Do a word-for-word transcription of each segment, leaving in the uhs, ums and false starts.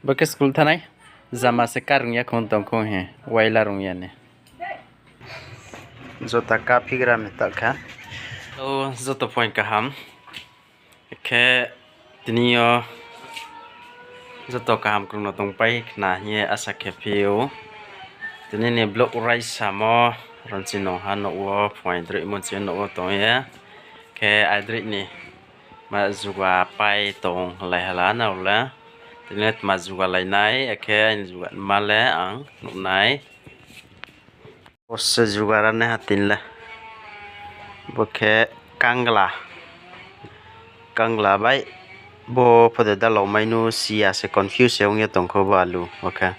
Bo khe school thanai, jama se karung ya khong tong khong he, waila rung ya ni. Jota kaphigra mi ta kha. O, joto point kaham. Khe tini yo joto kaham krung no tongpai khna hing ye asa khe phi ou. Tini ni vlog raisamo, ronchi nong ha nouh wo, point droi monchi nouh wo tong ye. Khe aidroi ni ma juga pai tong lai hala na le. Tini le tma juga lai nai, akhe aini juga ma le ang nuh nai. Bo se juga ra nai ha tini le. Bo khe kangla. Kangla bai bo pho de dalau mai nu si ya se confuse se ong ye tong kho bo alu. Bo khe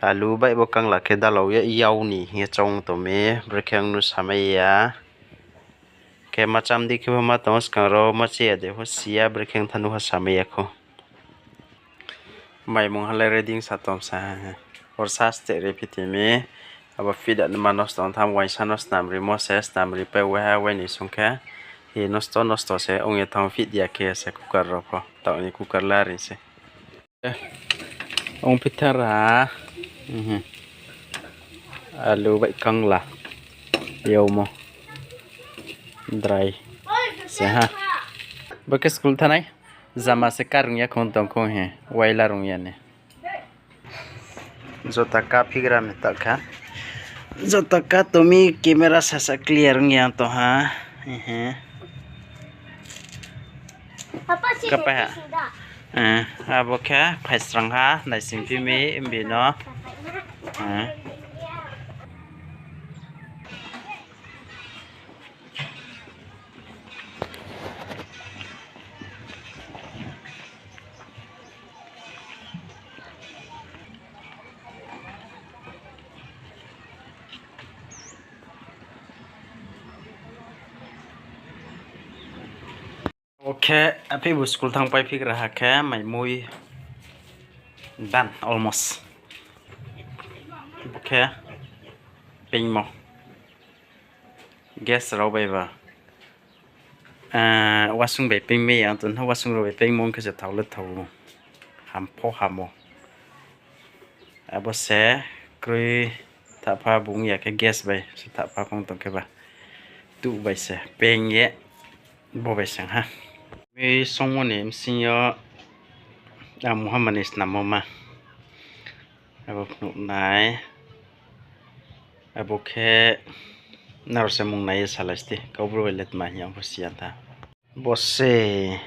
alu bai bo kangla khe dalau ye yag ni hing ye choung tong mi, brekhe ang nu samai ya. Khe ma cham di khe pho ma tong ou skang rao, ma che ya de pho si ya, brekhe ang tha nu pho samai ya kho. Maimung ha le ready sa tong sa ha. Hor sa ste ri phi ti mi. Abo phi da nima nosto ong tham, uaingsa no snam rimo se, snam ri pai waiha wai ni sung khe. Hi nosto nosto se ong ye thanng phi ya khe se cooker rao pho. Taoh ni cooker la ri se. Ong phi tha ra. Alu bai kangla. Yagmo. Dry. Se ha. Bo khe school thanai. Jama se karung ya khong tong khong he. Waila rung ya ni. Jota kaphigra mi ta kha. Jota ka to mi camera sasa clear ong ya tong ha. Kapai ha. Abo khe phaisrang ha, naising phi mi mbi no. Bo khe aphi bo school thanngpai phigra ha khe maimui done almost. Bo khe peingmo. Gas rao bai ba, wasung bai peingmai ya, tong wasung rao bai peingmo ong khe se thao le thao, ham pho ham ou. Abo se kroi thahpha bung ya khe gas bai se thahpha phung tong khe ba, tuh bai se peing ye bo bai se ha. Mi songmo ni bsing yo ang muhamma ni snammo ma. Abo phnuh nai. Abo khe nrao se mung nai ye salai sti, Kaubru bai le tma hing ya ang pho si ya tha. Bo se,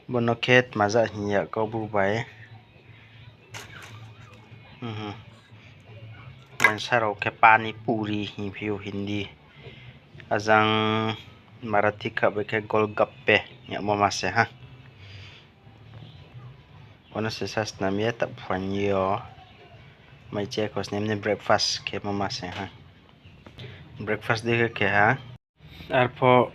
bo no khe tma ja hing ya Kaubru bai. Uaingsarao khe pani puri hingphi ou Hindi. Ajang Marathi kha bai khe golgappe hing yamo ma se ha. Bo no se sa snam ye ta phuaing yo. Mai che kho snem ni breakfast khemo ma se ha. Breakfast dei khe khe ha. Arpho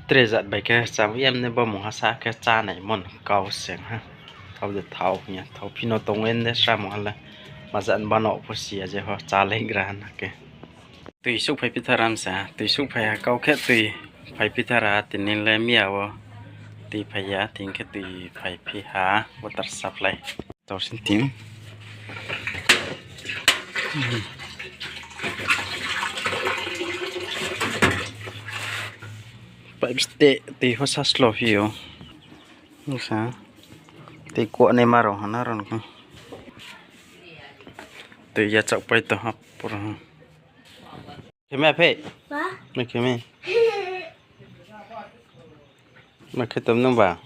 tre jat bai khe chá, yamni bo mungha sa khe chá nai mon kau se ha. Thao de thao hing ya, thao phino tong ye de sra mungha le. Maja ni bano pho si ya je ho chá lai gra hna khe. Tui souhphai phi tha ram se ha, tui souhphai ha kau khe tui phai phi tha ra, tini le miya wo tui phai ya, tini khe tui phai phi ha, water supply. Tor sin tin. Pipe ste tui pho sa slo phi ou. Sa tui kuah nai ma rao hana rao khe. Tui ya chakpai tong ha pura. Kheme aphe? Ma kheme? Ma khe tom nung ba?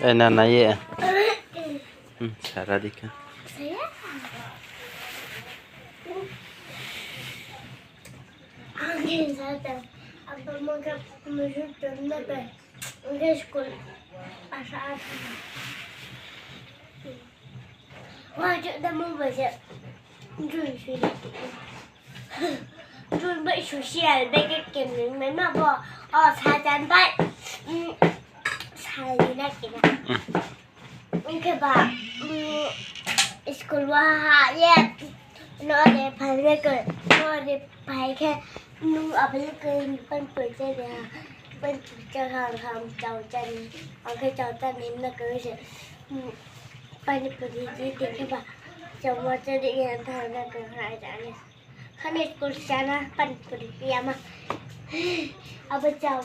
E, na, na ye. Sara di khe. Wajud da mobile se. Jun sui. Jun bai social bai khe kemeng mai ma bo. O, sajan bai. Sai na kina. Ong khe ba, school wa ha ye. No de phai le ko, no de phai khe, nung abel ko ni pan poi je de ha. Pani puri chá ham ham chao chá ni. Ang khe chao chá ni na khe se. Pani puri di di khe ba. Chao ma chá di ya tha na khe ha ja ni. Khani school chá na pani puri ya ma. Abo chao.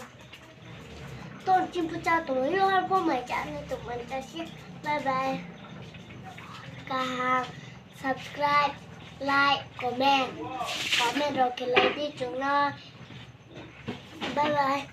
Ton chim pu chá tong yo har bo mai chá na tong man chá si. Bye bye. Kaham, subscribe, like, comment. Comment rao khe lai di chung no. Bye bye.